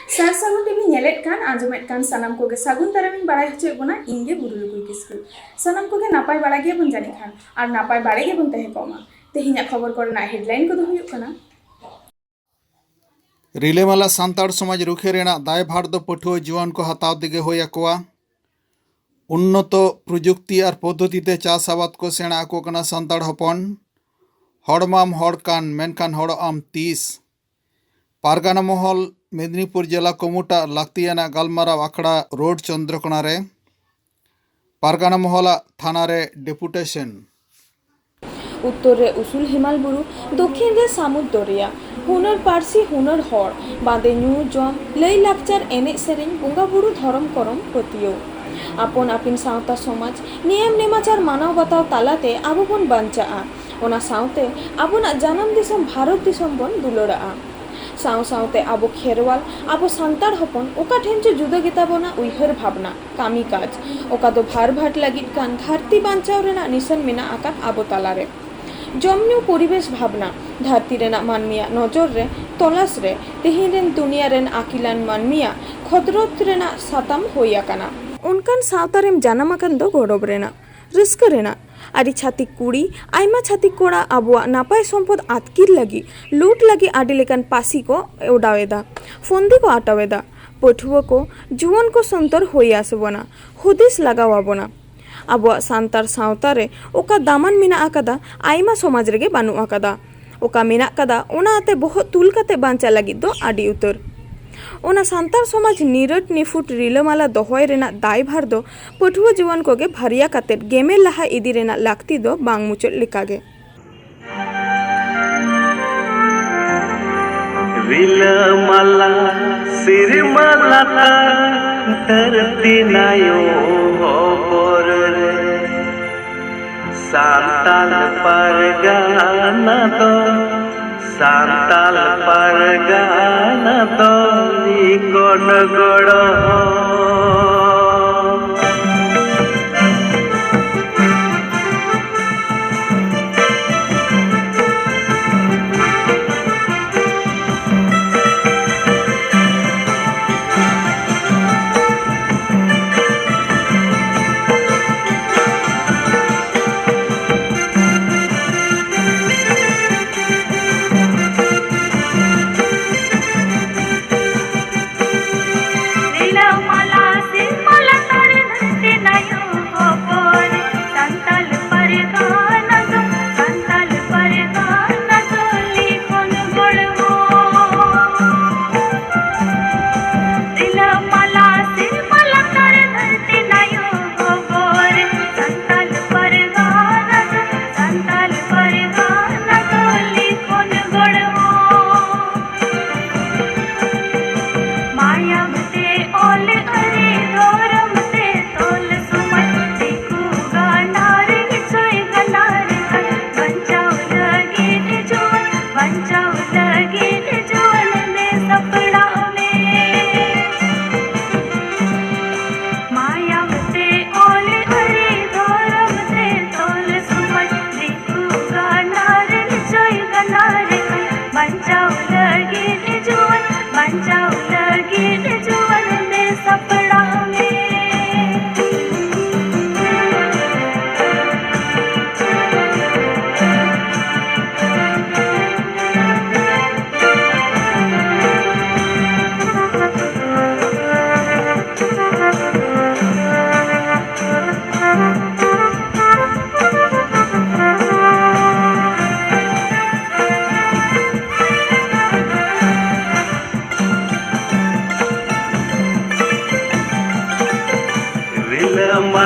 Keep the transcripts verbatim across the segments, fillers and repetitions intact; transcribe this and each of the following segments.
ᱥᱟᱨ ᱥᱟᱹᱜᱩᱱ ᱴᱤᱵᱷᱤ ᱧᱮᱞᱮᱫ ᱠᱟᱱ, ᱟᱸᱡᱚᱢᱮᱫ ᱠᱟᱱ ᱥᱟᱱᱟᱢ ᱠᱚᱜᱮ ᱥᱟᱹᱜᱩᱱ ᱫᱟᱨᱟᱢᱤᱧ ᱵᱟᱲᱟᱭ ᱦᱚᱪᱚᱭᱮᱫ ᱵᱚᱱᱟ, ᱤᱧ ᱜᱮ ᱵᱩᱨᱩ ᱞᱩᱠᱩᱭ ᱠᱤᱥᱠᱩ᱾ ᱥᱟᱱᱟᱢ ᱠᱚᱜᱮ ᱱᱟᱯᱟᱭ ᱵᱟᱲᱟ ᱜᱮᱭᱟᱵᱚᱱ ᱡᱟᱹᱱᱤᱡ ᱠᱷᱟᱱ, ᱟᱨ ᱱᱟᱯᱟᱭ ᱵᱟᱲᱟ ᱜᱮᱵᱚᱱ ᱛᱟᱦᱮᱸ ᱠᱚᱜ ᱢᱟ᱾ ᱛᱮᱦᱮᱧᱟᱜ ᱠᱷᱚᱵᱚᱨ ᱠᱚᱨᱮᱱᱟᱜ headline ᱠᱚᱫᱚ ᱦᱩᱭᱩᱜ ᱠᱟᱱᱟ᱾ ᱨᱤᱞᱟᱹᱢᱟᱞᱟ ᱥᱟᱱᱛᱟᱲ ᱥᱚᱢᱟᱡᱽ ᱨᱩᱠᱷᱤᱭᱟᱹ ᱨᱮᱱᱟᱜ ᱫᱟᱭᱵᱷᱟᱨ ᱫᱚ ᱯᱟᱹᱴᱷᱩᱣᱟᱹ ᱡᱩᱣᱟᱹᱱ ᱠᱚ ᱦᱟᱛᱟᱣ ᱛᱮᱜᱮ ᱦᱩᱭ ᱟᱠᱚᱣᱟ᱾ ᱩᱱᱱᱚᱛᱚ ᱯᱨᱚᱡᱩᱠᱛᱤ ᱟᱨ ᱯᱚᱫᱽᱫᱷᱚᱛᱤ ᱛᱮ ᱪᱟᱥ ᱟᱵᱟᱫ ᱠᱚ ᱥᱮᱬᱟ ᱟᱠᱚ ᱠᱟᱱᱟ ᱥᱟᱱᱛᱟᱲ ᱦᱚᱯᱚᱱ᱾ ᱦᱚᱲ ᱢᱟᱢ ᱦᱚᱲ ᱠᱟᱱ, ᱢᱮᱱᱠᱷᱟᱱ ᱦᱚᱲᱚᱜ ᱟᱢ ᱛᱤᱥ? ᱯᱟᱨᱜᱟᱱᱟ ᱢᱚᱦᱚᱞ, ᱢᱮᱫᱽᱱᱤᱯᱩᱨ ᱡᱮᱞᱟ ᱠᱚᱢᱩᱴᱟᱜ ᱞᱟᱹᱠᱛᱤᱭᱟᱱᱟᱜ ᱜᱟᱞᱢᱟᱨᱟᱣ ᱟᱠᱷᱲᱟ ᱨᱳᱰ ᱪᱚᱱᱫᱨᱚᱠᱳᱱᱟ ᱨᱮ᱾ ᱯᱟᱨᱜᱟᱱᱟ ᱢᱚᱦᱚᱞᱟᱜ ᱛᱷᱟᱱᱟ ᱨᱮ ᱰᱮᱯᱩᱴᱮᱥᱚᱱ᱾ ᱩᱛᱛᱚᱨ ᱨᱮ ᱩᱥᱩᱞ ᱦᱮᱢᱟᱞ ᱵᱩᱨᱩ, ᱫᱚᱠᱷᱤᱱ ᱨᱮ ᱥᱟᱹᱢᱩᱫ ᱫᱚᱨᱭᱟ᱾ ᱦᱩᱱᱟᱹᱨ ᱯᱟᱹᱨᱥᱤ, ᱦᱩᱱᱟᱹᱨ ᱦᱚᱲ, ᱵᱟᱸᱫᱮ ᱧᱩ ᱡᱚᱢ, ᱞᱟᱹᱭ ᱞᱟᱠᱪᱟᱨ, ᱮᱱᱮᱡ ᱥᱮᱨᱮᱧ, ᱵᱚᱸᱜᱟ ᱵᱩᱨᱩ, ᱫᱷᱚᱨᱚᱢ ᱠᱚᱨᱚᱢ, ᱯᱟᱹᱛᱭᱟᱹᱣ᱾ ᱟᱯᱚᱱ ᱟᱹᱯᱤᱱ ᱥᱟᱶᱛᱟ ᱥᱚᱢᱟᱡᱽ, ᱱᱤᱭᱚᱢ ᱱᱮᱢᱟᱪᱟᱨ ᱢᱟᱱᱟᱣ ᱵᱟᱛᱟᱣ ᱛᱟᱞᱟᱛᱮ ᱟᱵᱚ ᱵᱚᱱ ᱵᱟᱧᱪᱟᱜᱼᱟ᱾ ᱚᱱᱟ ᱥᱟᱶᱛᱮ ᱟᱵᱚᱱᱟᱜ ᱡᱟᱱᱟᱢ ᱫᱤᱥᱚᱢ ᱵᱷᱟᱨᱚᱛ ᱫᱤᱥᱚᱢ ᱵᱚᱱ ᱫᱩᱞᱟᱹᱲᱟᱜᱼᱟ᱾ ᱥᱟᱶ ᱥᱟᱶᱛᱮ ᱟᱵᱚ ᱠᱷᱮᱨᱣᱟᱞ, ᱟᱵᱚ ᱥᱟᱱᱛᱟᱲ ᱦᱚᱯᱚᱱ ᱚᱠᱟ ᱴᱷᱮᱱ ᱪᱚ ᱡᱩᱫᱟᱹ ᱜᱮᱛᱟ ᱵᱚᱱᱟ ᱩᱭᱦᱟᱹᱨ ᱵᱷᱟᱵᱽᱱᱟ, ᱠᱟᱹᱢᱤ ᱠᱟᱡᱽ, ᱚᱠᱟ ᱫᱚ ᱵᱷᱟᱨ ᱵᱷᱟᱴ ᱞᱟᱹᱜᱤᱫ ᱠᱟᱱ ᱫᱷᱟᱹᱨᱛᱤ ᱵᱟᱧᱪᱟᱣ ᱨᱮᱱᱟᱜ ᱱᱤᱥᱟᱹᱱ ᱢᱮᱱᱟᱜ ᱟᱠᱟᱫ ᱟᱵᱚ ᱛᱟᱞᱟᱨᱮ᱾ ᱡᱚᱢ ᱧᱩ, ᱯᱚᱨᱤᱵᱮᱥ, ᱵᱷᱟᱵᱽᱱᱟ, ᱫᱷᱟᱹᱨᱛᱤ ᱨᱮᱱᱟᱜ ᱢᱟᱹᱱᱢᱤᱭᱟᱜ ᱱᱚᱡᱚᱨ ᱨᱮ ᱛᱚᱞᱟᱥ ᱨᱮ ᱛᱮᱦᱮᱧ ᱨᱮᱱ ᱫᱩᱱᱤᱭᱟᱹ ᱨᱮᱱ ᱟᱹᱠᱤᱞᱟᱱ ᱢᱟᱹᱱᱢᱤᱭᱟᱜ ᱠᱷᱚᱫᱽᱨᱚᱫ ᱨᱮᱱᱟᱜ ᱥᱟᱛᱟᱢ ᱦᱩᱭ ᱟᱠᱟᱱᱟ᱾ ᱚᱱᱠᱟᱱ ᱥᱟᱶᱛᱟ ᱨᱮᱢ ᱡᱟᱱᱟᱢ ᱟᱠᱟᱱ ᱫᱚ ᱜᱚᱨᱚᱵᱽ ᱨᱮᱱᱟᱜ, ᱨᱟᱹᱥᱠᱟᱹ ᱨᱮᱱᱟᱜ᱾ ᱟᱹᱰᱤ ᱪᱷᱟᱹᱛᱤᱠ ᱠᱩᱲᱤ, ᱟᱭᱢᱟ ᱪᱷᱟᱹᱛᱤᱠ ᱠᱚᱲᱟ ᱟᱵᱚᱣᱟᱜ ᱱᱟᱯᱟᱭ ᱥᱚᱢᱯᱚᱫ ᱟᱹᱛᱠᱤᱨ ᱞᱟᱹᱜᱤᱫ, ᱞᱩᱴ ᱞᱟᱹᱜᱤᱫ ᱟᱹᱰᱤ ᱞᱮᱠᱟᱱ ᱯᱟᱹᱥᱤ ᱠᱚ ᱚᱰᱟᱣ ᱮᱫᱟ, ᱯᱷᱚᱱᱫᱤ ᱠᱚ ᱟᱴᱟᱣ ᱮᱫᱟ᱾ ᱯᱟᱹᱴᱷᱩᱣᱟᱹ ᱠᱚ, ᱡᱩᱣᱟᱹᱱ ᱠᱚ ᱥᱚᱱᱛᱚᱨ ᱦᱩᱭ ᱟᱥ ᱵᱚᱱᱟ, ᱦᱩᱫᱤᱥ ᱞᱟᱜᱟᱣ ᱟᱵᱚᱱᱟ᱾ ᱟᱵᱚᱣᱟᱜ ᱥᱟᱱᱛᱟᱲ ᱥᱟᱶᱛᱟ ᱨᱮ ᱚᱠᱟ ᱫᱟᱢᱟᱱ ᱢᱮᱱᱟᱜ ᱟᱠᱟᱫᱟ, ᱟᱭᱢᱟ ᱥᱚᱢᱟᱡᱽ ᱨᱮᱜᱮ ᱵᱟᱹᱱᱩᱜ ᱟᱠᱟᱫᱟ᱾ ᱚᱠᱟ ᱢᱮᱱᱟᱜ ᱠᱟᱫᱟ, ᱚᱱᱟ ᱟᱛᱮ ᱵᱚᱦᱚᱜ ᱛᱩᱞ ᱠᱟᱛᱮ ᱵᱟᱧᱪᱟᱜ ᱞᱟᱹᱜᱤᱫ ᱫᱚ ᱟᱹᱰᱤ ᱩᱛᱟᱹᱨ᱾ ᱚᱱᱟ ᱥᱟᱱᱛᱟᱲ ᱥᱚᱢᱟᱡᱽ ᱱᱤᱨᱟᱹᱴ ᱱᱤᱯᱷᱩᱴ ᱨᱤᱞᱟᱹᱢᱟᱞᱟ ᱫᱚᱦᱚᱭ ᱨᱮᱱᱟᱜ ᱫᱟᱭᱵᱷᱟᱨ ᱫᱚ ᱯᱟᱹᱴᱷᱩᱣᱟᱹ ᱡᱩᱣᱟᱹᱱ ᱠᱚᱜᱮ ᱵᱷᱟᱹᱨᱤᱭᱟ ᱠᱟᱛᱮ ᱜᱮᱢᱮᱨ ᱞᱟᱦᱟ ᱤᱫᱤ ᱨᱮᱱᱟᱜ ᱞᱟᱹᱠᱛᱤ ᱫᱚ ᱵᱟᱝ ᱢᱩᱪᱟᱹᱫ ᱞᱮᱠᱟᱜᱮ᱾ ᱨᱤᱞᱟᱹᱢᱟᱞᱟ ᱥᱤᱨᱢᱟ ᱞᱟᱛᱟᱨ ᱫᱷᱟᱹᱨᱛᱤ ᱱᱟᱭᱚ ᱦᱚᱵᱚᱨ ᱨᱮ ᱥᱟᱱᱛᱟᱞ ᱯᱟᱨᱜᱟᱱᱟ ᱫᱚ, ᱥᱟᱱᱛᱟᱞ ᱯᱟᱨᱜᱟᱱᱟ ᱫᱚ ᱞᱤᱠᱚᱱ ᱜᱚᱲᱚ᱾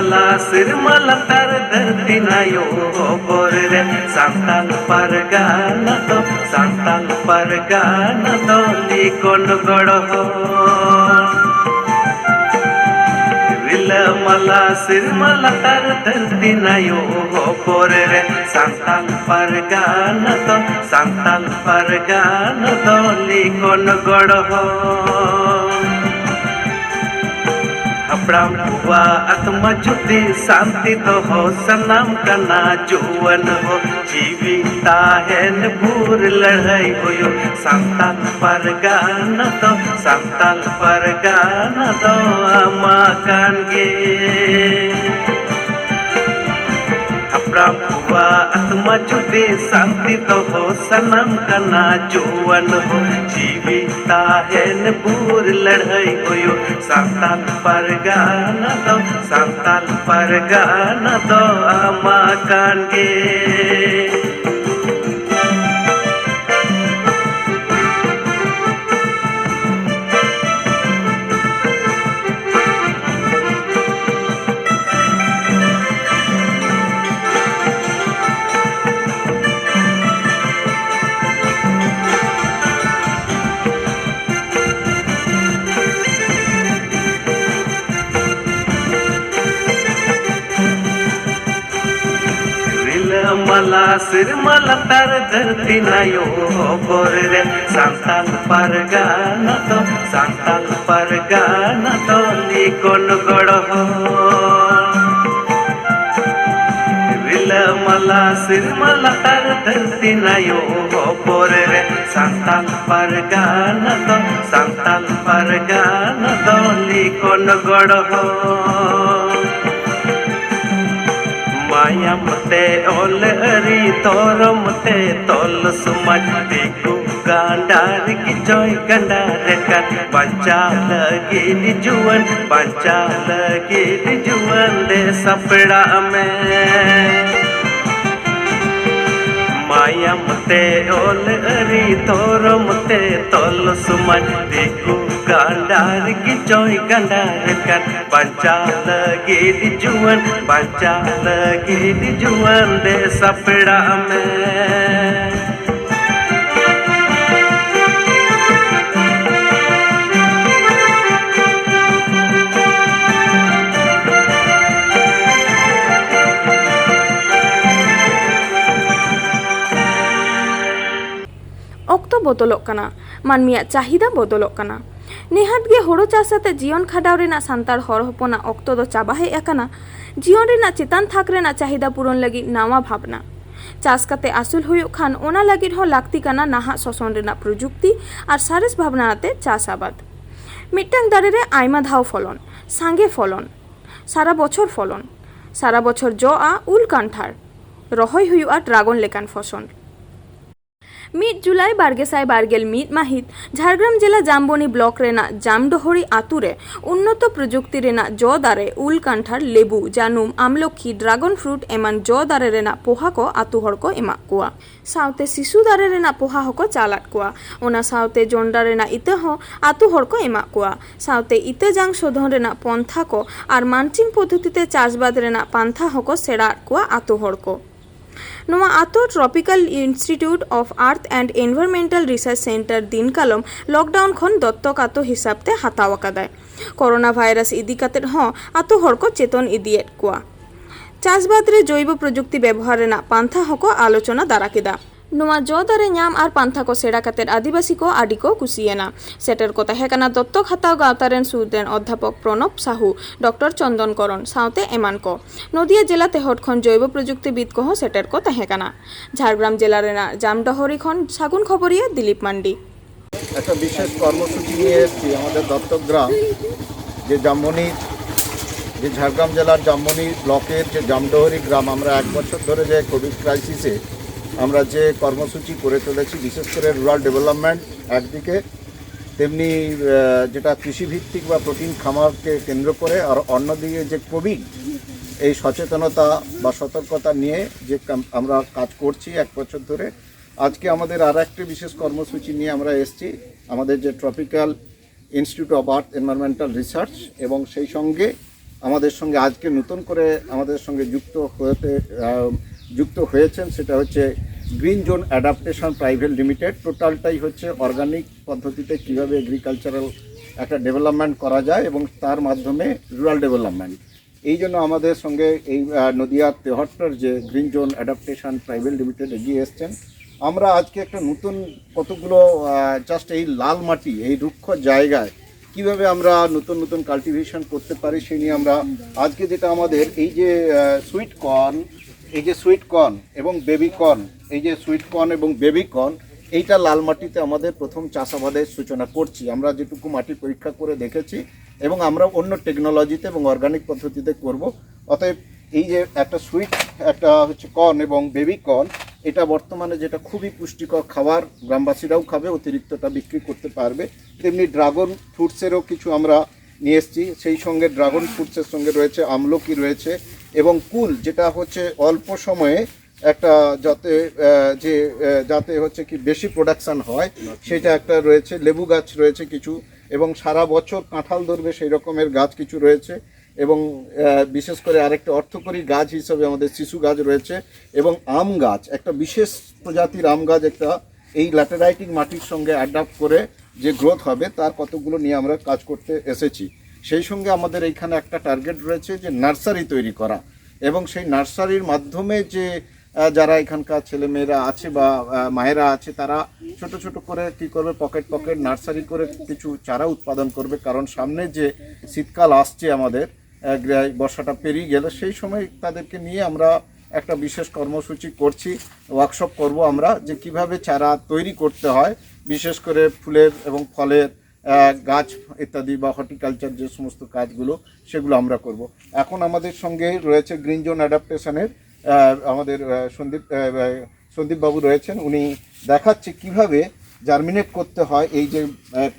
ᱞᱟ ᱥᱮᱨᱢᱟ ᱞᱟᱛᱟᱨ ᱫᱷᱟᱹᱨᱛᱤ ᱱᱟᱭᱚ ᱦᱚᱵᱚᱨ ᱨᱮ ᱥᱟᱱᱛᱟᱞ ᱯᱟᱨᱜᱟᱱᱟ ᱫᱚ, ᱥᱟᱱᱛᱟᱞ ᱯᱟᱨᱜᱟᱱᱟ ᱫᱚ ᱞᱤᱠᱚᱱ ᱜᱚᱲᱦᱚᱱ᱾ ᱨᱤᱞᱟᱹᱢᱟᱞᱟ ᱥᱮᱨᱢᱟ ᱞᱟᱛᱟᱨ ᱫᱷᱟᱹᱨᱛᱤ ᱱᱟᱭᱚ ᱦᱚᱵᱚᱨ ᱨᱮ ᱥᱟᱱᱛᱟᱞ ᱯᱟᱨᱜᱟᱱᱟ ᱫᱚ, ᱥᱟᱱᱛᱟᱞ ᱯᱟᱨᱜᱟᱱᱟ ᱫᱚ ᱞᱤᱠᱚᱱ ᱜᱚᱲᱦᱚᱱ᱾ ᱦᱟᱯᱲᱟᱢ ᱠᱚᱣᱟᱜ ᱟᱛᱢᱟ ᱡᱩᱫᱤ ᱥᱟᱱᱛᱤ ᱫᱚᱦᱚ ᱥᱟᱱᱟᱢ ᱠᱟᱱᱟ ᱡᱩᱣᱟᱹᱱ ᱦᱚ, ᱡᱤᱣᱤ ᱛᱟᱦᱮᱱ ᱵᱷᱳᱨ ᱞᱟᱹᱲᱦᱟᱹᱭ ᱦᱩᱭᱩᱜ᱾ ᱥᱟᱱᱛᱟᱞ ᱯᱟᱨᱜᱟᱱᱟ ᱫᱚ, ᱥᱟᱱᱛᱟᱞ ᱯᱟᱨᱜᱟᱱᱟ ᱫᱚ ᱟᱢᱟᱜ ᱠᱟᱱ ᱜᱮ᱾ ᱦᱟᱯᱲᱟᱢ ᱠᱚᱣᱟᱜ ᱟᱛᱢᱟ ᱡᱩᱫᱤ ᱥᱟᱱᱛᱤ ᱫᱚᱦᱚ ᱥᱟᱱᱟᱢ ᱠᱟᱱᱟ ᱡᱩᱣᱟᱹᱱ ᱦᱚ, ᱡᱤᱣᱤ ᱛᱟᱦᱮᱱ ᱵᱷᱳᱨ ᱞᱟᱹᱲᱦᱟᱹᱭ ᱦᱩᱭᱩᱜ᱾ ᱥᱟᱱᱛᱟᱞ ᱯᱟᱨᱜᱟᱱᱟ ᱫᱚ, ᱥᱟᱱᱛᱟᱞ ᱯᱟᱨᱜᱟᱱᱟ ᱫᱚ ᱟᱢᱟᱜ ᱠᱟᱱ ᱜᱮ᱾ ᱨᱤᱞᱟᱹᱢᱟᱞᱟ ᱥᱮᱨᱢᱟ ᱞᱟᱛᱟᱨ ᱫᱷᱟᱹᱨᱛᱤ ᱱᱟᱭᱚ ᱦᱚᱵᱚᱨ ᱨᱮ ᱥᱟᱱᱛᱟᱞ ᱯᱟᱨᱜᱟᱱᱟ ᱫᱚ, ᱥᱟᱱᱛᱟᱞ ᱯᱟᱨᱜᱟᱱᱟ ᱫᱚ ᱞᱤᱠᱚᱱ ᱜᱚᱲᱦᱚᱱ᱾ ᱨᱤᱞᱟᱹᱢᱟᱞᱟ ᱥᱮᱨᱢᱟ ᱞᱟᱛᱟᱨ ᱫᱷᱟᱹᱨᱛᱤ ᱱᱟᱭᱚ ᱦᱚᱵᱚᱨ ᱨᱮ ᱥᱟᱱᱛᱟᱞ ᱯᱟᱨᱜᱟᱱᱟ ᱫᱚ, ᱥᱟᱱᱛᱟᱞ ᱯᱟᱨᱜᱟᱱᱟ ᱫᱚ ᱞᱤᱠᱚᱱ ᱜᱚᱲᱦᱚᱱ᱾ ᱢᱟᱭᱟᱢ ᱛᱮ ᱚᱞ ᱟᱹᱨᱤ ᱫᱷᱚᱨᱚᱢ ᱛᱮ ᱛᱚᱞ ᱥᱚᱢᱟᱡᱽ ᱫᱤᱠᱩ ᱜᱟᱸᱰᱟᱨ ᱜᱤᱡᱚᱭ ᱜᱟᱸᱰᱟᱨ ᱟᱠᱟᱱ᱾ ᱵᱟᱧᱪᱟᱣ ᱞᱟᱹᱜᱤᱫ ᱡᱩᱣᱟᱹᱱ, ᱵᱟᱧᱪᱟᱣ ᱞᱟᱹᱜᱤᱫ ᱡᱩᱣᱟᱹᱱ ᱫᱮ ᱥᱟᱯᱲᱟᱜ ᱢᱮ᱾ ᱢᱟᱭᱟᱢ ᱛᱮ ᱚᱞ ᱟᱹᱨᱤ ᱫᱷᱚᱨᱚᱢ ᱛᱮ ᱛᱚᱞ ᱥᱚᱢᱟᱡᱽ ᱫᱤᱠᱩ ᱰᱟᱸᱰᱟ ᱨᱮᱜᱮ ᱪᱚᱭ ᱜᱟᱸᱰᱟ ᱞᱮᱠᱟᱱ, ᱵᱟᱧᱪᱟᱣ ᱞᱟᱹᱜᱤᱫ ᱡᱩᱣᱟᱹᱱ, ᱵᱟᱧᱪᱟᱣ ᱞᱟᱹᱜᱤᱫ ᱡᱩᱣᱟᱹᱱ ᱫᱮ ᱥᱟᱯᱲᱟᱜ ᱢᱮ᱾ ᱚᱠᱛᱚ ᱵᱚᱫᱚᱞᱚᱜ ᱠᱟᱱᱟ, ᱢᱟᱹᱱᱢᱤᱭᱟᱜ ᱪᱟᱦᱤᱫᱟ ᱵᱚᱫᱚᱞᱚᱜ ᱠᱟᱱᱟ᱾ ᱱᱮᱦᱟᱛ ᱜᱮ ᱦᱳᱲᱳ ᱪᱟᱥ ᱟᱛᱮ ᱡᱤᱭᱚᱱ ᱠᱷᱟᱸᱰᱟᱣ ᱨᱮᱱᱟᱜ ᱥᱟᱱᱛᱟᱲ ᱦᱚᱲ ᱦᱚᱯᱚᱱᱟᱜ ᱚᱠᱛᱚ ᱫᱚ ᱪᱟᱵᱟ ᱦᱮᱡ ᱟᱠᱟᱱᱟ᱾ ᱡᱤᱭᱚᱱ ᱨᱮᱱᱟᱜ ᱪᱮᱛᱟᱱ ᱛᱷᱟᱠ ᱨᱮᱱᱟᱜ ᱪᱟᱦᱤᱫᱟ ᱯᱩᱨᱚᱱ ᱞᱟᱹᱜᱤᱫ ᱱᱟᱣᱟ ᱵᱷᱟᱵᱽᱱᱟ᱾ ᱪᱟᱥ ᱠᱟᱛᱮ ᱟᱹᱥᱩᱞ ᱦᱩᱭᱩᱜ ᱠᱷᱟᱱ, ᱚᱱᱟ ᱞᱟᱹᱜᱤᱫ ᱦᱚᱸ ᱞᱟᱹᱠᱛᱤ ᱠᱟᱱᱟ ᱱᱟᱦᱟᱜ ᱥᱚᱥᱚᱱ ᱨᱮᱱᱟᱜ ᱯᱨᱚᱡᱩᱠᱛᱤ ᱟᱨ ᱥᱟᱨᱮᱥ ᱵᱷᱟᱵᱽᱱᱟ ᱟᱛᱮ ᱪᱟᱥ ᱟᱵᱟᱫ᱾ ᱢᱤᱫᱴᱟᱝ ᱫᱟᱨᱮ ᱨᱮ ᱟᱭᱢᱟ ᱫᱷᱟᱣ ᱯᱷᱚᱞᱚᱱ, ᱥᱟᱸᱜᱮ ᱯᱷᱚᱞᱚᱱ, ᱥᱟᱨᱟ ᱵᱚᱪᱷᱚᱨ ᱯᱷᱚᱞᱚᱱ, ᱥᱟᱨᱟ ᱵᱚᱪᱷᱚᱨ ᱡᱚᱜᱼᱟ ᱩᱞ ᱠᱟᱱᱴᱷᱟᱲ, ᱨᱚᱦᱚᱭ ᱦᱩᱭᱩᱜᱼᱟ ᱰᱨᱟᱜᱚᱱ ᱞᱮᱠᱟᱱ ᱯᱷᱚᱥᱚᱞ᱾ ᱢᱤᱫ ᱡᱩᱞᱟᱭ ᱵᱟᱨ ᱜᱮᱥᱟᱭ ᱵᱟᱨ ᱜᱮᱞ ᱢᱤᱫ ᱢᱟᱹᱦᱤᱛ ᱡᱷᱟᱲᱜᱨᱟᱢ ᱡᱮᱞᱟ ᱡᱟᱢᱵᱚᱱᱤ ᱵᱞᱚᱠ ᱨᱮᱱᱟᱜ ᱡᱟᱢᱰᱚᱦᱚᱨᱤ ᱟᱛᱩ ᱨᱮ ᱩᱱᱱᱚᱛᱚ ᱯᱨᱚᱡᱩᱠᱛᱤ ᱨᱮᱱᱟᱜ ᱡᱚ ᱫᱟᱨᱮ, ᱩᱞ, ᱠᱟᱱᱴᱷᱟᱲ, ᱞᱮᱵᱩ, ᱡᱟᱹᱱᱩᱢ, ᱟᱢᱞᱚᱠᱤ, ᱰᱨᱟᱜᱚᱱ ᱯᱷᱨᱩᱴ ᱮᱢᱟᱱ ᱡᱚ ᱫᱟᱨᱮ ᱨᱮᱱᱟᱜ ᱯᱚᱦᱟ ᱠᱚ ᱟᱛᱩ ᱦᱚᱲ ᱠᱚ ᱮᱢᱟᱜ ᱠᱚᱣᱟ᱾ ᱥᱟᱶᱛᱮ ᱥᱤᱥᱩ ᱫᱟᱨᱮ ᱨᱮᱱᱟᱜ ᱯᱚᱦᱟ ᱦᱚᱸᱠᱚ ᱪᱟᱞᱟᱫ ᱠᱚᱣᱟ᱾ ᱚᱱᱟ ᱥᱟᱶᱛᱮ ᱡᱚᱱᱰᱨᱟ ᱨᱮᱱᱟᱜ ᱤᱛᱟᱹ ᱦᱚᱸ ᱟᱛᱩ ᱦᱚᱲ ᱠᱚ ᱮᱢᱟᱜ ᱠᱚᱣᱟ᱾ ᱥᱟᱶᱛᱮ ᱤᱛᱟᱹ ᱡᱟᱝ ᱥᱳᱫᱷᱚᱱ ᱨᱮᱱᱟᱜ ᱯᱚᱱᱛᱷᱟ ᱠᱚ ᱟᱨ ᱢᱟᱱᱪᱤᱝ ᱯᱚᱫᱽᱫᱷᱚᱛᱤ ᱛᱮ ᱪᱟᱥᱵᱟᱫ ᱨᱮᱱᱟᱜ ᱯᱟᱱᱛᱷᱟ ᱦᱚᱸᱠᱚ ᱥᱮᱬᱟ ᱟᱫ ᱠᱚᱣᱟ ᱟᱛᱩ ᱦᱚᱲ ᱠᱚ᱾ ᱱᱚᱣᱟ ᱟᱛᱳ Tropical Institute of Earth and Environmental Research Centre ᱫᱤᱱᱠᱟᱞᱚᱢ ᱞᱚᱠᱰᱟᱣᱩᱱ ᱠᱷᱚᱱ ᱫᱚᱛᱛᱚᱠ ᱟᱛᱳ ᱦᱤᱥᱟᱹᱵ ᱛᱮ ᱦᱟᱛᱟᱣ ᱟᱠᱟᱫᱟᱭ᱾ ᱠᱳᱨᱳᱱᱟ ᱵᱷᱟᱭᱨᱟᱥ ᱤᱫᱤ ᱠᱟᱛᱮᱫ ᱦᱚᱸ ᱟᱛᱳ ᱦᱚᱲ ᱠᱚ ᱪᱮᱛᱚᱱ ᱤᱫᱤᱭᱮᱫ ᱠᱚᱣᱟ᱾ ᱪᱟᱥᱵᱟᱫ ᱨᱮ ᱡᱚᱭᱵᱚ ᱯᱨᱚᱡᱩᱠᱛᱤ ᱵᱮᱵᱚᱦᱟᱨ ᱨᱮᱱᱟᱜ ᱯᱟᱱᱛᱷᱟ ᱦᱚᱸᱠᱚ ᱟᱞᱳᱪᱚᱱᱟ ᱫᱟᱨᱟ ᱠᱮᱫᱟ᱾ ᱱᱚᱣᱟ ᱡᱚ ᱫᱟᱨᱮ ᱧᱟᱢ ᱟᱨ ᱯᱟᱱᱛᱷᱟ ᱠᱚ ᱥᱮᱬᱟ ᱠᱟᱛᱮᱫ ᱟᱹᱫᱤᱵᱟᱹᱥᱤ ᱠᱚ ᱟᱹᱰᱤ ᱠᱚ ᱠᱩᱥᱤᱭᱮᱱᱟ᱾ ᱥᱮᱴᱮᱨ ᱠᱚ ᱛᱟᱦᱮᱸ ᱠᱟᱱᱟ ᱫᱚᱛᱛᱚᱠ ᱦᱟᱛᱟᱣ ᱜᱟᱶᱛᱟ ᱨᱮᱱ ᱥᱩᱨ ᱨᱮᱱ ᱚᱫᱽᱫᱷᱟᱯᱚᱠ ᱯᱨᱚᱱᱚᱵᱽ ᱥᱟᱦᱩ, ᱰᱚᱠᱴᱚᱨ ᱪᱚᱱᱫᱚᱱ ᱠᱚᱨᱚᱱ ᱥᱟᱶᱛᱮ ᱮᱢᱟᱱ ᱠᱚ᱾ ᱱᱚᱫᱤᱭᱟ ᱡᱮᱞᱟ ᱛᱮᱦᱚᱴ ᱠᱷᱚᱱ ᱡᱚᱭᱵᱚ ᱯᱨᱚᱡᱩᱠᱛᱤᱵᱤᱫ ᱠᱚᱦᱚᱸ ᱥᱮᱴᱮᱨ ᱠᱚ ᱛᱟᱦᱮᱸ ᱠᱟᱱᱟ᱾ ᱡᱷᱟᱲᱜᱨᱟᱢ ᱡᱮᱞᱟ ᱨᱮᱱᱟᱜ ᱡᱟᱢᱰᱚᱦᱚᱨᱤ ᱠᱷᱚᱱ ᱥᱟᱹᱜᱩᱱ ᱠᱷᱚᱵᱚᱨᱤᱭᱟᱹ ᱫᱤᱞᱤᱯ ᱢᱟᱱᱰᱤ᱾ একটা বিশেষ কর্মসূচি নিয়ে এসেছি আমাদের দত্তক গ্রাম, যে জামমনি, যে ঝাড়গ্রাম জেলার জামমনি ব্লকের যে জামডহরি গ্রাম। আমরা এক বছর ধরে যে কোভিড ক্রাইসিসে আমরা যে কর্মসূচি করে চলেছি, বিশেষ করে রুরাল ডেভেলপমেন্ট একদিকে, তেমনি আহ, যেটা কৃষিভিত্তিক বা প্রোটিন খামারকে কেন্দ্র করে, আর অন্যদিকে যে কোভিড, এই সচেতনতা বা সতর্কতা নিয়ে যে কাম- আমরা কাজ করছি এক বছর ধরে। আজকে আমাদের আর একটি বিশেষ কর্মসূচি নিয়ে আমরা এসেছি। আমাদের যে tropical institute of earth environmental research, এবং সেই সঙ্গে আমাদের সঙ্গে আজকে নতুন করে আমাদের সঙ্গে যুক্ত হতে আহ, যুক্ত হয়েছেন, সেটা হচ্ছে green zone adaptation private limited. টোটালটাই হচ্ছে অর্গানিক পদ্ধতিতে কীভাবে এগ্রিকালচারাল একটা ডেভেলপমেন্ট করা যায় এবং তার মাধ্যমে রুরাল ডেভেলপমেন্ট। এই জন্য আমাদের সঙ্গে এই আহ, নদিয়ার তেহট্টর যে green zone adaptation private limited এগিয়ে এসছেন। আমরা আজকে একটা নতুন কতগুলো জাস্ট এই লাল মাটি, এই রুক্ষ জায়গায় কিভাবে আমরা নতুন নতুন কাল্টিভেশন করতে পারি সেই নিয়ে আমরা আজকে যেটা আমাদের এই যে সুইট কর্ন, এই যে সুইট কর্ন এবং বেবি কর্ন, এই যে সুইট কর্ন এবং বেবি কর্ন, এইটা লাল মাটিতে আমাদের প্রথম চাষাবাদের সূচনা করছি। আমরা যেটুকু মাটি পরীক্ষা করে দেখেছি এবং আমরা অন্য টেকনোলজিতে এবং অর্গানিক পদ্ধতিতে করব। অতএব এই যে একটা সুইট, একটা হচ্ছে কর্ন এবং বেবি কর্ন, এটা বর্তমানে যেটা খুবই পুষ্টিকর খাবার, গ্রামবাসীরাও খাবে, অতিরিক্তটা বিক্রি করতে পারবে। তেমনি ড্রাগন ফ্রুটসেরও কিছু আমরা নিয়ে এসেছি। সেই সঙ্গে ড্রাগন ফ্রুটসের সঙ্গে রয়েছে আমলকি রয়েছে এবং কুল, যেটা হচ্ছে অল্প সময়ে একটা যাতে আহ, যে আহ, যাতে হচ্ছে কি বেশি প্রোডাকশন হয়, সেটা একটা রয়েছে। লেবু গাছ রয়েছে কিছু এবং সারা বছর কাঁঠাল ধরবে সেই রকমের গাছ কিছু রয়েছে। এবং আহ, বিশেষ করে আরেকটা অর্থকরী গাছ হিসেবে আমাদের শিশু গাছ রয়েছে এবং আম গাছ, একটা বিশেষ প্রজাতির আম গাছ, একটা এই ল্যাটেরাইটিক মাটির সঙ্গে অ্যাডাপ্ট করে যে গ্রোথ হবে, তার কতগুলো নিয়ে আমরা কাজ করতে এসেছি। সেই সঙ্গে আমাদের এইখানে একটা টার্গেট রয়েছে যে নার্সারি তৈরি করা এবং সেই নার্সারির মাধ্যমে যে আহ, যারা এখানকার ছেলেমেয়েরা আছে বা আহ, মায়েরা আছে, তারা ছোট ছোট করে কি করবে, পকেট পকেট নার্সারি করে কিছু চারা উৎপাদন করবে। কারণ সামনে যে শীতকাল আসছে আমাদের, আহ, গ্রা- বর্ষাটা পেরিয়ে গেলে সেই সময় তাদেরকে নিয়ে আমরা একটা বিশেষ কর্মসূচি করছি, ওয়ার্কশপ করব আমরা, যে কিভাবে চারা তৈরি করতে হয়, বিশেষ করে ফুলের এবং ফলের আহ, গাছ ইত্যাদি বা হর্টিকালচার যে সমস্ত কাজগুলো, সেগুলো আমরা করব। এখন আমাদের সঙ্গে রয়েছে গ্রিন জোন অ্যাডাপ্টেশনের আমাদের আহ, সন্দীপ আহ, সন্দীপ বাবু রয়েছেন। উনি দেখাচ্ছে কিভাবে জার্মিনেট করতে হয়, এই যে